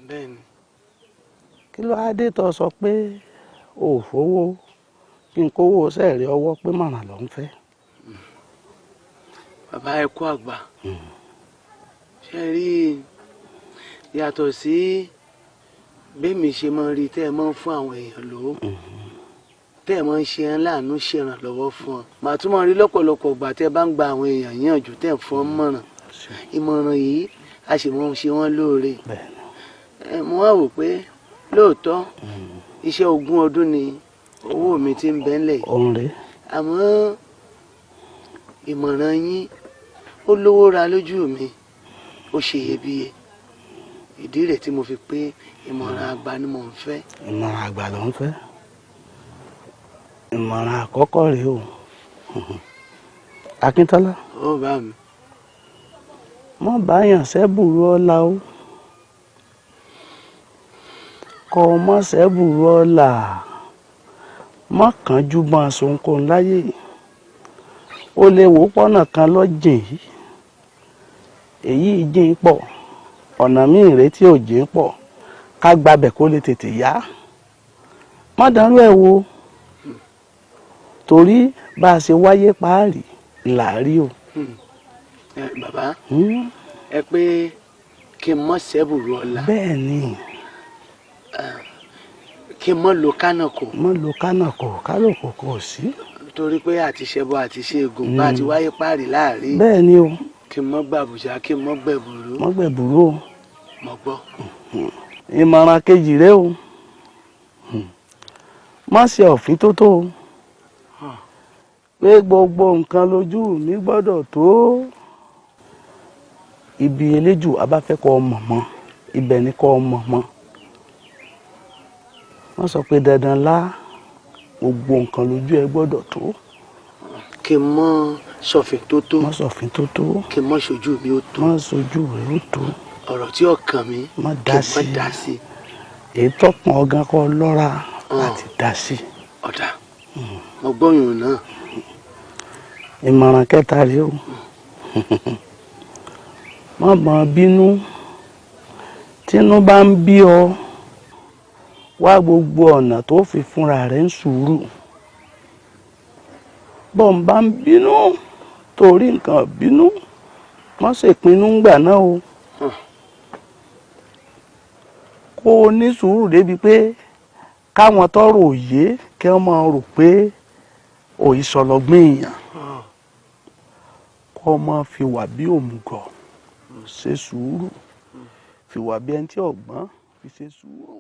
Bẹ́ẹ̀ni. Kí ló á dé tó sọ pé o ò fowó kí n kówó sẹ́ẹ̀rì ọwọ́ pé mọ̀ràn ló ń fẹ́? Bàbá, ẹ kú àgbà. Ṣe rí, yàtọ̀ sí bẹ́ẹ̀mi ṣe máa ń rí tẹ́ ẹ máa ń fún àwọn èèyàn lówó, tẹ́ ẹ máa ń ṣe ẹ́ láàánú, ṣèrànlọ́wọ́ fún ọ, màá tún máa rí lọ́pọ̀lọpọ̀ ìgbà tẹ́ ẹ bá ń gba àwọn èèyàn yànjú, tẹ́ ẹ fún ọ mọ̀ràn, ìmọ̀ràn yìí a sì máa ń ṣe wọ́n lóore. Ẹ mo wá wò pé lóòótọ́ iṣẹ́ 20 ọdún ni owó mi ti ń bẹ ńlẹ̀ yìí. Òun rèé. Àmọ́ ìmọ̀ràn yín ó lówó ra lójú mi, ó ṣe iyebíye. Ìdí rẹ̀ tí mo fi pé ìmọ̀ràn àgbà ni mò ń fẹ́. Ìmọ̀ràn àgbà ló ń fẹ́. Ìmọ̀ràn àkọ́kọ́ rèé o, Akíntọ́lá. Ó bá mi. Mọ́ báyàn sẹ́bùrú ọ̀la o, kọ́ ọ mọ́ sẹ́bùrú ọ̀la, mọ́ kánjú mọ́ sohunkóhun láyé. Ó lè wò pọ́nà kan lọ́jìn yìí, èyí jìn pọ̀, ọ̀nà míì rèé tí ò jìn pọ̀, ká gbabẹ̀ kó lè tètè yá. Má dánrú ẹ̀ wò, torí bá a ṣe wáyé páàrí là á rí o. Ẹ bàbá, ẹ pé kí n mọ́ sẹ́bùrú ọ̀la. Bẹ́ẹ̀ ni. Kí n mọ́ lo kánàkò. Mọ́ lo kánàkò, kálòkò kò sí. Torí pé àti ṣẹbọ àti ṣe ègùn, bá a ti wáyé páàrí láàrin. Bẹ́ẹ̀ ni o. Kí n mọ́ gbàbùjá, kí n mọ́ gbẹ̀bùrú. Mọ́ gbẹ̀bùrú o. Mo gbọ́. Ìmọ̀ràn kejì rèé o, má ṣe ọ̀fín tó tó o, pé gbogbo nǹkan lójú mi gbọ́dọ̀ tó. Ibi eléjù abáfẹ́ kọ́ mọ̀ mọ́, ibẹ̀ ni kọ́ mọ̀ mọ́. Wọ́n sọ pé dandan lá gbogbo nǹkan lójú ẹ gbọ́dọ̀ tó. Kí n mọ́ sọ̀fìn tó tó. Mọ́ sọ̀fìn tó tó. Kí n mọ́ sojú mi ó tó. Mọ́ sojú rẹ ó tó. Ọ̀rọ̀ tí ọkàn mi, má kí dá n sí. Mọ́ dá sí. Èyí tọkàn ọgán kọ́ lọ́ra láti dá sí. Ọ̀dà, mo gbọ́yùn náà. Ìmọ̀ràn kẹta rèé o, má mọ̀ bínú. Tínú bá ń bí ọ, wá gbogbo ọ̀nà tó fi fúnra rẹ̀ ń sùúrù. Bọ́n bá ń bínú torí nǹkan bínú, má ṣèpinnu ńgbà náà o. Kó o ní sùúrù débi pé káwọn tọrọ òye kí wọ́n máa rò pé òyì sọlọgbìn èèyàn, kó o máa fi wà bí òmùgọ̀ ṣe sùúrù, fi wà bí ẹni tí ọ̀gbọ́n fi ṣe sùúrù.